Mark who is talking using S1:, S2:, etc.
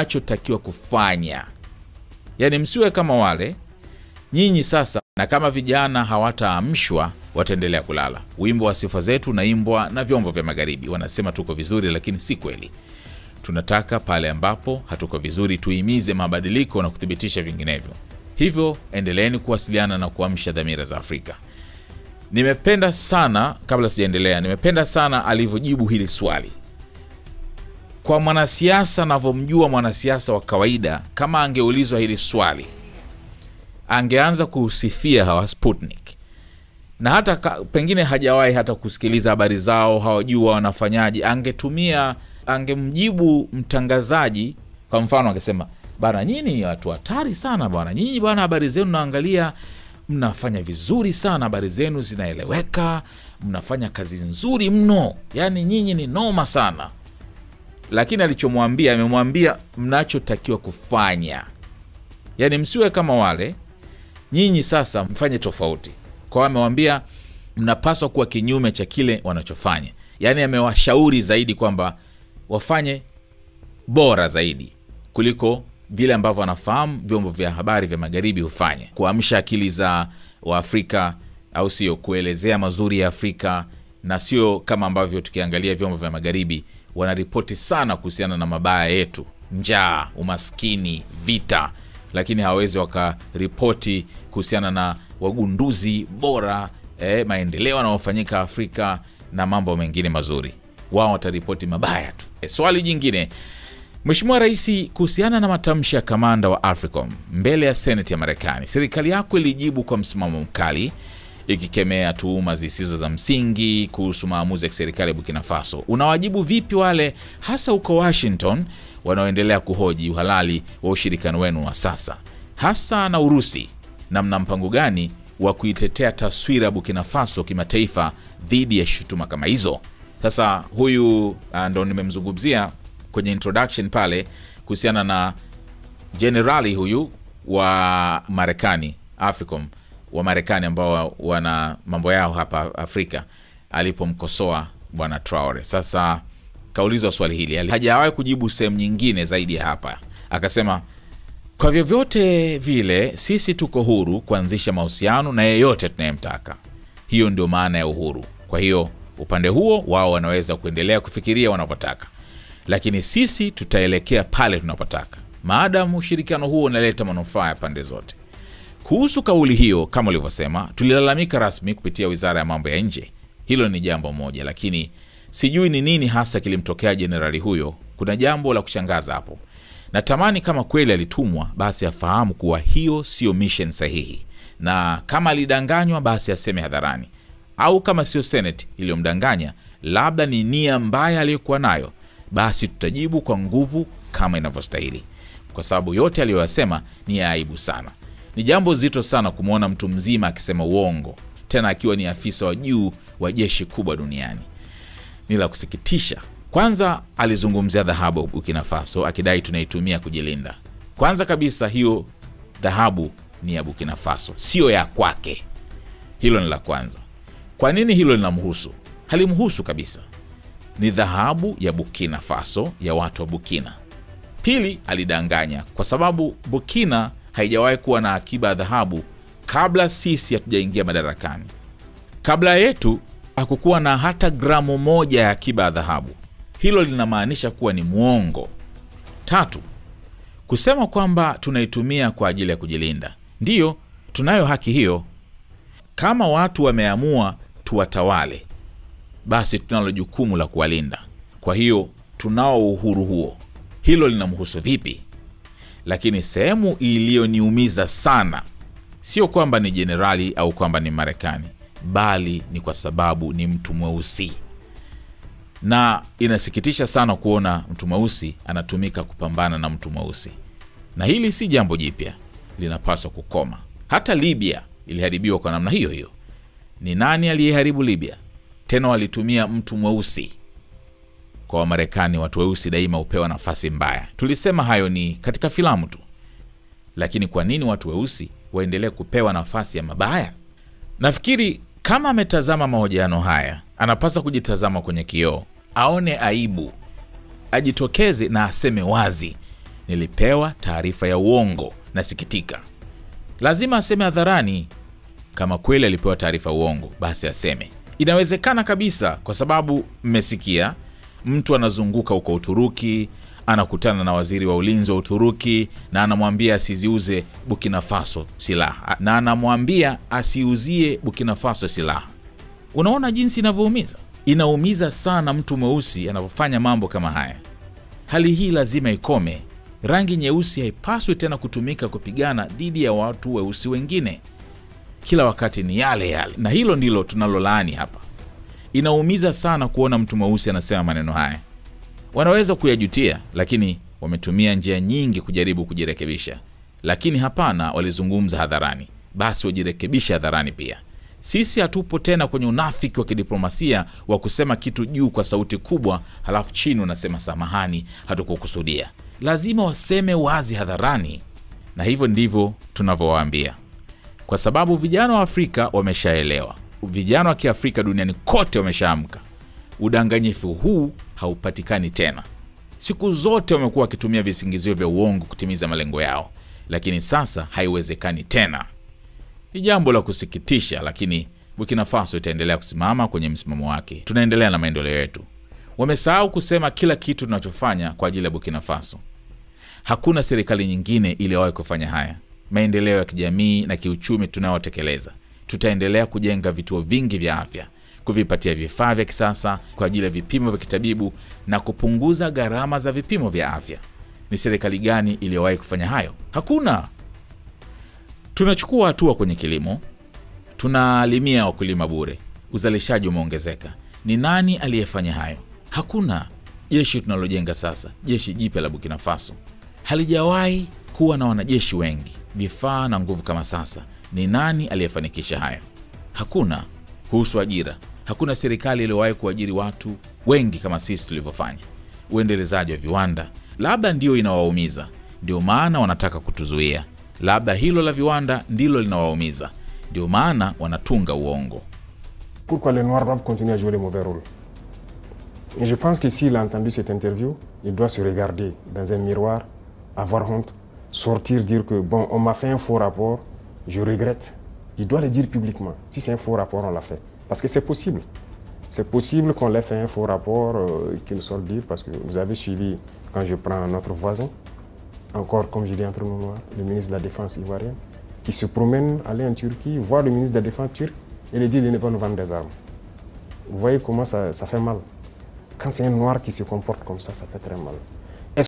S1: Mnachotakiwa kufanya, yaani msiwe kama wale nyinyi sasa, na kama vijana hawataamshwa wataendelea kulala. Wimbo wa sifa zetu naimbwa na vyombo vya magharibi, wanasema tuko vizuri, lakini si kweli. Tunataka pale ambapo hatuko vizuri tuimize mabadiliko na kuthibitisha vinginevyo. Hivyo endeleeni kuwasiliana na kuamsha dhamira za Afrika. Nimependa sana, kabla sijaendelea, nimependa sana alivyojibu hili swali. Kwa mwanasiasa navyomjua, mwanasiasa wa kawaida, kama angeulizwa hili swali angeanza kusifia hawa Sputnik, na hata pengine hajawahi hata kusikiliza habari zao, hawajua wanafanyaje. Angemjibu mtangazaji kwa mfano, angesema bana, nyinyi watu hatari sana bwana, nyinyi bwana, habari zenu naangalia mnafanya vizuri sana, habari zenu zinaeleweka, mnafanya kazi nzuri mno, yani nyinyi ni noma sana. Lakini alichomwambia, amemwambia mnachotakiwa kufanya, yani msiwe kama wale, nyinyi sasa mfanye tofauti. Kwa hiyo amewambia mnapaswa kuwa kinyume cha kile wanachofanya. Yani amewashauri zaidi kwamba wafanye bora zaidi kuliko vile ambavyo wanafahamu vyombo vya habari vya magharibi hufanya. Kuamsha akili za Waafrika, au sio, kuelezea mazuri ya Afrika, na sio kama ambavyo tukiangalia vyombo vya magharibi wanaripoti sana kuhusiana na mabaya yetu, njaa, umaskini, vita, lakini hawawezi wakaripoti kuhusiana na wagunduzi bora, maendeleo yanayofanyika Afrika na mambo mengine mazuri. Wao wataripoti mabaya tu. Swali jingine, Mheshimiwa Rais, kuhusiana na matamshi ya kamanda wa AFRICOM mbele ya Senate ya Marekani, serikali yako ilijibu kwa msimamo mkali ikikemea tuhuma zisizo za msingi kuhusu maamuzi ya serikali ya Burkina Faso. Unawajibu vipi wale hasa huko Washington wanaoendelea kuhoji uhalali wa ushirikiano wenu wa sasa, hasa na Urusi, na mna mpango gani wa kuitetea taswira ya Burkina Faso kimataifa dhidi ya shutuma kama hizo? Sasa huyu ndo nimemzungumzia kwenye introduction pale kuhusiana na generali huyu wa Marekani, AFRICOM wa Marekani ambao wana mambo yao hapa Afrika, alipomkosoa bwana Traore. Sasa kaulizwa swali hili, hajawahi kujibu sehemu nyingine zaidi ya hapa. Akasema kwa vyovyote vile sisi tuko huru kuanzisha mahusiano na yeyote tunayemtaka. Hiyo ndio maana ya uhuru. Kwa hiyo upande huo wao wanaweza kuendelea kufikiria wanavyotaka, lakini sisi tutaelekea pale tunapotaka, maadamu ushirikiano huo unaleta manufaa ya pande zote. Kuhusu kauli hiyo, kama ulivyosema, tulilalamika rasmi kupitia Wizara ya Mambo ya Nje. Hilo ni jambo moja, lakini sijui ni nini hasa kilimtokea jenerali huyo. Kuna jambo la kushangaza hapo. Natamani kama kweli alitumwa, basi afahamu kuwa hiyo sio mission sahihi, na kama alidanganywa basi aseme hadharani, au kama sio Senate iliyomdanganya, labda ni nia mbaya aliyokuwa nayo, basi tutajibu kwa nguvu kama inavyostahili, kwa sababu yote aliyoyasema ni ya aibu sana. Ni jambo zito sana kumuona mtu mzima akisema uongo, tena akiwa ni afisa wa juu wa jeshi kubwa duniani. Ni la kusikitisha. Kwanza alizungumzia dhahabu Burkina Faso akidai tunaitumia kujilinda. Kwanza kabisa hiyo dhahabu ni ya Burkina Faso, sio ya kwake. Hilo ni la kwanza. Kwa nini hilo linamhusu? Halimhusu kabisa. Ni dhahabu ya Burkina Faso, ya watu wa Burkina. Pili, alidanganya kwa sababu Burkina haijawahi kuwa na akiba ya dhahabu kabla sisi hatujaingia madarakani. Kabla yetu hakukuwa na hata gramu moja ya akiba ya dhahabu. Hilo linamaanisha kuwa ni muongo. Tatu, kusema kwamba tunaitumia kwa ajili ya kujilinda. Ndiyo, tunayo haki hiyo. Kama watu wameamua tuwatawale, basi tunalo jukumu la kuwalinda. Kwa hiyo tunao uhuru huo. Hilo linamhusu vipi? Lakini sehemu iliyoniumiza sana sio kwamba ni jenerali au kwamba ni Marekani, bali ni kwa sababu ni mtu mweusi. Na inasikitisha sana kuona mtu mweusi anatumika kupambana na mtu mweusi. Na hili si jambo jipya, linapaswa kukoma. Hata Libya iliharibiwa kwa namna hiyo hiyo. Ni nani aliyeharibu Libya? Tena walitumia mtu mweusi. Kwa Wamarekani watu weusi daima hupewa nafasi mbaya. Tulisema hayo ni katika filamu tu. Lakini kwa nini watu weusi waendelee kupewa nafasi ya mabaya? Nafikiri kama ametazama mahojiano haya, anapaswa kujitazama kwenye kioo, aone aibu, ajitokeze na aseme wazi Nilipewa taarifa ya uongo, nasikitika. Lazima aseme hadharani. Kama kweli alipewa taarifa uongo, basi aseme. Inawezekana kabisa, kwa sababu mmesikia mtu anazunguka huko Uturuki, anakutana na waziri wa ulinzi wa Uturuki na anamwambia asiziuze Burkina Faso silaha, na anamwambia asiuzie Burkina Faso silaha. Unaona jinsi inavyoumiza? Inaumiza sana mtu mweusi anapofanya mambo kama haya. Hali hii lazima ikome. Rangi nyeusi haipaswi tena kutumika kupigana dhidi ya watu weusi wengine. Kila wakati ni yale yale, na hilo ndilo tunalolaani hapa. Inaumiza sana kuona mtu mweusi anasema maneno haya. Wanaweza kuyajutia, lakini wametumia njia nyingi kujaribu kujirekebisha. Lakini hapana, walizungumza hadharani. Basi wajirekebishe hadharani pia. Sisi hatupo tena kwenye unafiki wa kidiplomasia wa kusema kitu juu kwa sauti kubwa, halafu chini unasema samahani, hatukukusudia. Lazima waseme wazi hadharani. Na hivyo ndivyo tunavyowaambia. Kwa sababu vijana wa Afrika wameshaelewa. Vijana wa Kiafrika duniani kote wameshaamka. Udanganyifu huu haupatikani tena. Siku zote wamekuwa wakitumia visingizio vya uongo kutimiza malengo yao, lakini sasa haiwezekani tena. Ni jambo la kusikitisha, lakini Burkina Faso itaendelea kusimama kwenye msimamo wake. Tunaendelea na maendeleo yetu. Wamesahau kusema kila kitu tunachofanya kwa ajili ya Burkina Faso. Hakuna serikali nyingine iliyowahi kufanya haya. Maendeleo ya kijamii na kiuchumi tunayotekeleza. Tutaendelea kujenga vituo vingi vya afya, kuvipatia vifaa vya kisasa kwa ajili ya vipimo vya kitabibu na kupunguza gharama za vipimo vya afya. Ni serikali gani iliyowahi kufanya hayo? Hakuna. Tunachukua hatua kwenye kilimo, tunalimia wakulima bure, uzalishaji umeongezeka. Ni nani aliyefanya hayo? Hakuna. Jeshi tunalojenga sasa, jeshi jipya la Burkina Faso, halijawahi kuwa na wanajeshi wengi, vifaa na nguvu kama sasa. Ni nani aliyefanikisha hayo? Hakuna. Kuhusu ajira, hakuna serikali iliyowahi kuajiri watu wengi kama sisi tulivyofanya. Uendelezaji wa viwanda labda ndio inawaumiza, ndio maana wanataka kutuzuia. Labda hilo la viwanda ndilo linawaumiza, ndio maana wanatunga uongo.
S2: Pourquoi les Noirs doivent continuer à jouer le mauvais rôle? Et je pense que s'il a entendu cette interview, il doit se regarder dans un miroir, avoir honte, sortir dire que bon, on m'a fait un faux rapport, je regrette. Il doit le dire publiquement. Si c'est un faux rapport, on l'a fait. Parce que c'est possible. C'est possible qu'on l'ait fait un faux rapport, qu'il sorte dire, parce que vous avez suivi, quand je prends notre voisin, encore comme je dis entre nous noirs, le ministre de la Défense ivoirien, qui se promène, aller en Turquie, voir le ministre de la Défense turc, et lui dit qu'il ne va nous vendre des armes. Vous voyez comment ça fait mal. Quand c'est un noir qui se comporte comme ça fait très mal.